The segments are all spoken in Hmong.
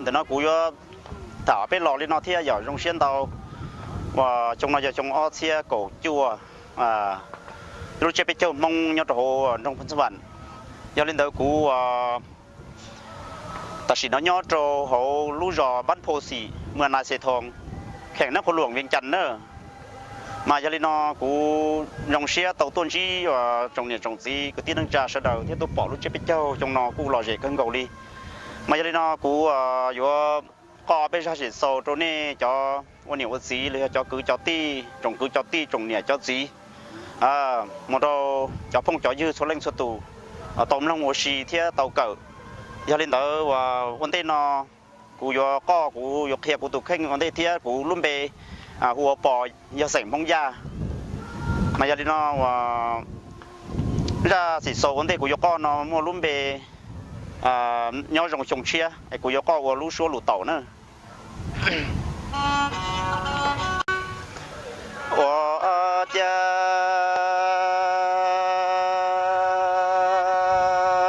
Ntawm no kuv yuav tham peb los li no thiab yom, zoo siab ntau uas xyoo no yog xyoo ob txhiab kaum cuaj, lub tsiab peb caug Hmoob nyob rau hauv nroog Phoos Xas Vam. Yog li ntawd kuv tam sim no nyob rau hauv lub zos Npab Pho Xim, mws Nais Xes Thoos, kheem Nab Qhua Luam, Vias Cas na. Mas yog li no kuv zoo siab tau tuaj ntsib tsoom niam tsoom txiv kwv tij neej tsa sawv daws thiab tuaj pom lub tsiab peb caug xyoo no kuj lom zem kawg nkaus li. Mas yog li no kuv yuav qoj peb zaj xwm xaus rau nej cov ua niam ua txiv los yog cov kwv cov tij, tsoom kwv cov tij, tsoom niam cov txiv, mus rau cov phooj cov ywg txhua leej txhua tus tau mloog ua si thiab tau kawm. Yog li ntawd uas ua ntej no kuv yuav qoj, kuv yuav qhia kuv tus kheej ua ntej thiab kuv lub npe hu ua Pos, yog xeem Hmoob Yaj. Mas yog li no uas zaj xwm xaus ua ntej kuv yuav qoj no muaj lub npe nyob zoo xyoo tshiab, es kuv yuav qoj ua lub suab lus taum na. Ua cas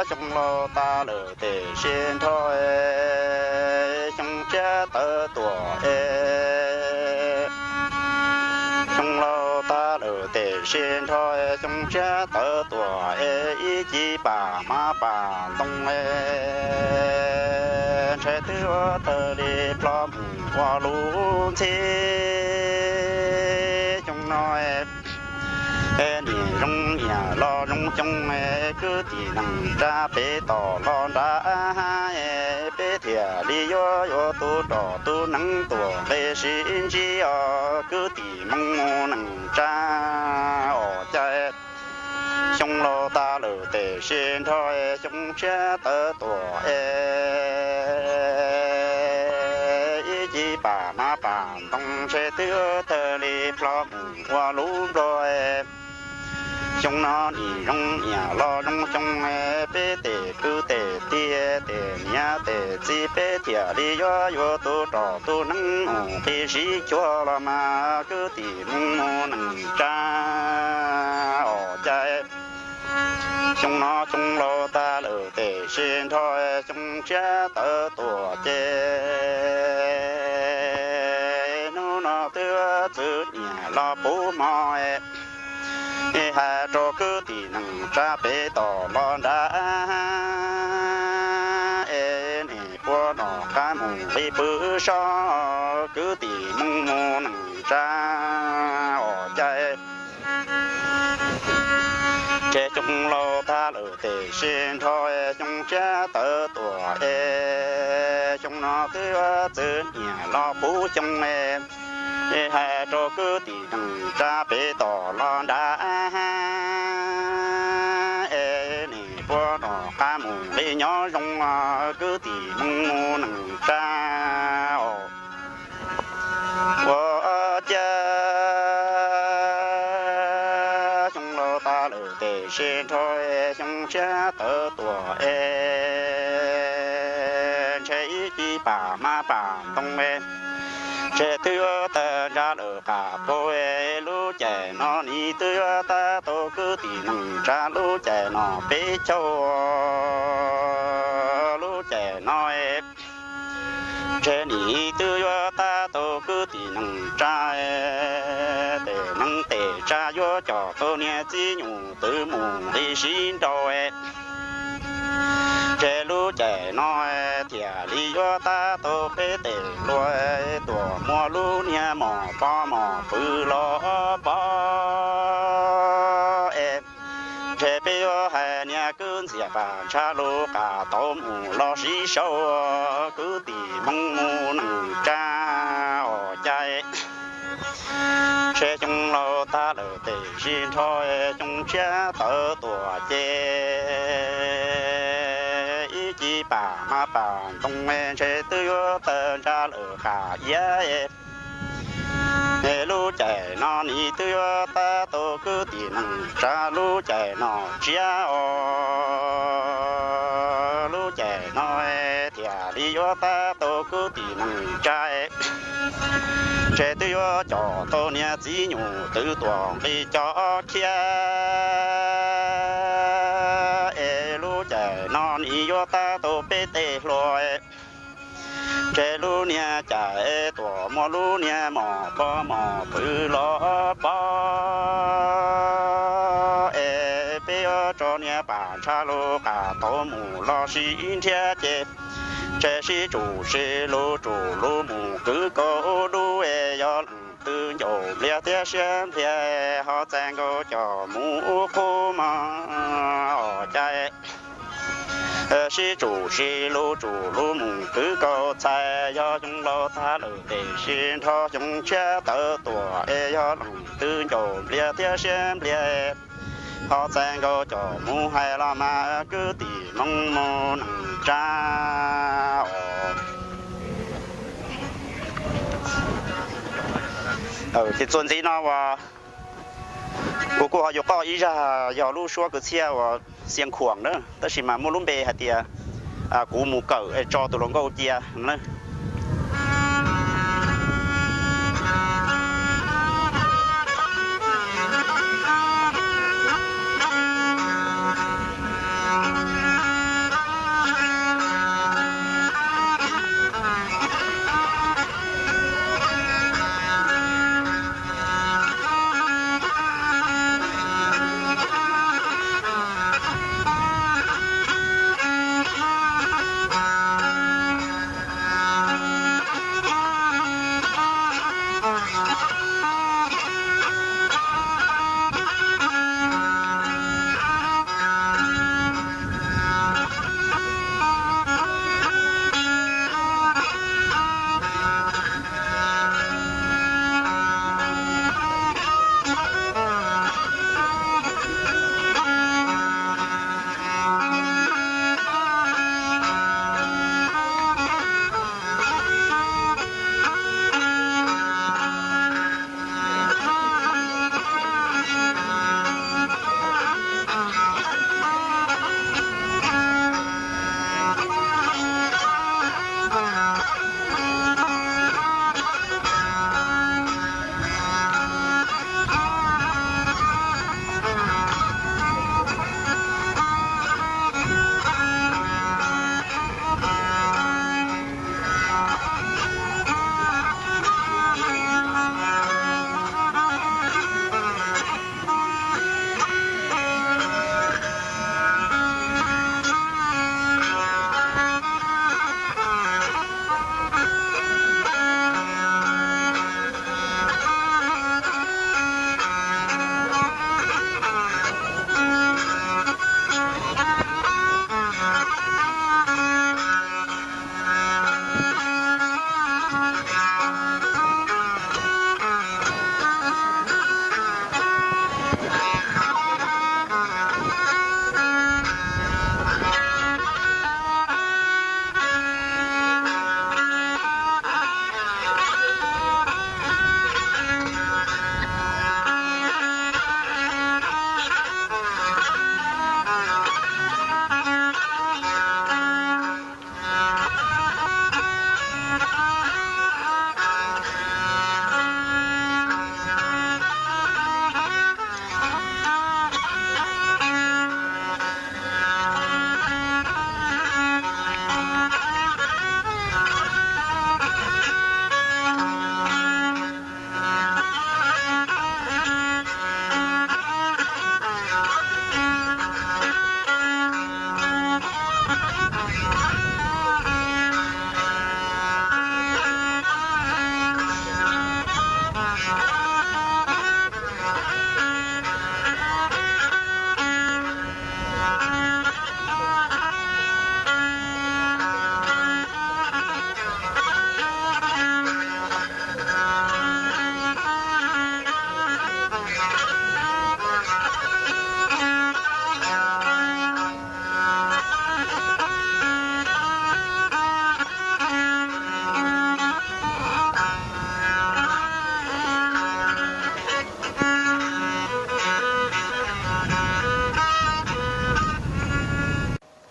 xyoo laus tas lawm tes sib nrho, xyoo tshiab tawv tuaj es. Xyoo laus tas lawm tes sib nrho, xyoo tshiab tawv tuaj es ib ci pam mab pam ntoo es. Ntshe twb ua tawg li plho mus ua lub ntxhib. Xyoo no es niam zoo niam los zoo xyoo es kwv tij neej tsa peb tos los nrad es peb thiaj li yuav yuav tus roj tus neeb tuaj nqe sib ntsib os kwv tij Hmoob neej tsa os. Cas xyoo laus tas lawm tes sib nrho, xyoo tshiab tawv tuaj es ib ci pam mab pam ntoo ntshe twb tawg li plho mus ua lub nplog. Xyoo no niam zoo niam los zoo xyoo, peb tes kwv tes tij tes niam tes txiv peb thiaj li yuav yuav tus roj tus neeb mus nqi sib cuag los mas kwv tij Hmoob neej tsa os. Cas xyoo no xyoo laus tas lawm tes sib nrho, xyoo tshiab tawv tuaj ces hnub no twb txwv niam los puv hmo hais rau kwv tij neej tsa peb tos los nrad es nim puag tom qab mus nqi pw so kwv tij Hmoob neej tsa os. Cas ces xyoo laus tas lawm tes sib nrho, xyoo tshiab tawv tuaj es xyoo no twb txwv niam los puv xyoo es hais rau kwv tij neej tsa peb tos los nrad es nim puag tom qab mus nqi nyob zoo kwv tij Hmoob neej tsa os. Ua cas xyoo laus tas lawm tes sib nrho, xyoo tshiab tawv tuaj es ntshe ib ci pam mab pam ntoo es ntshe twb yuav tawg ntsha lawm qab pab. Lub caij no nim twb yuav tab tau kwv tij neej tsa lub caij no peb caug lub caij no es ntshe nim twb yuav tab tau kwv tij neej tsa tes neej tes tsa yuav coj tau niag txiv nyuj twm mus nqi sib nraus. Ntshe lub caij no thiaj li yuav tab tau peb tes hluas tuaj muab lub niag mos pov mos pw los pov es ntshe peb yuav hais niag kwv ntxiag qas ntsha lub qas tau mus los sib sau kwv tij Hmoob neej tsa os. Cas ntshe xyoo laus tas lawm tes sib nrho, xyoo tshiab tawv tuaj ces ib ci pam mab pam ntoo ntshe twb yuav tawg ntsha lawm qab iab. Lub caij no nim twb yuav tab tau kwv tij neej tsa lub caij no tsiab os. Lub caij no thiaj li yuav tab tau kwv tij neej tsa ntshe twb yuav coj tau niag txiv nyuj twm tuaj nqi cov khiab es lub caij no nim yuav tab tau peb tes hluas Tseg lub niag cais es tuam muaj lub niag mos pob mos pw los pob es peb yuav tso niag pam ntsha lub qas tau mus los sib nrhiav ces tseg sib tsum sib lug tsum lug mus kwv kaus dub es yog leej twg ncaus npliag thiab siab npliag ho txais nkaus coj mus ub qub mog os cais. Sib tsum sib lug tsum lug mus kwv kaus txhais yog xyoo laus tag lawm tiam sis nrho xyoo tshiab tawv tuaj es yog leej twg ncaus npliag thiab siab npliag ho txais nkaus coj mus hais los mas kwv tij Hmoob mus neej tsa os. Ces txuas ntxiv no uas kuv kuj ho yuav qoj ib zaj yog lub suab kwv txhiaj uas Xia Khuam na, tab sis mas muaj lub npe hais tias kuv mus kawm es tso tus hluas nkauj cia na.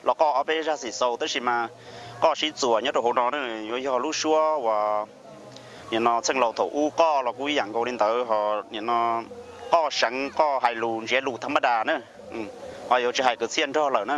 Los qoj ob peb zaj xim xaus tab sis mas qoj sib txuas nyob rau hauv no yuav yog lub suab uas nim no txheej laus thaum ub qoj los kuj ib yam nkaus li ntawd ho nim no qoj seev qoj hais lus ntsiav lus thaj mab das na, ho yuav tsis hais kwv txhiaj nrog lawm na.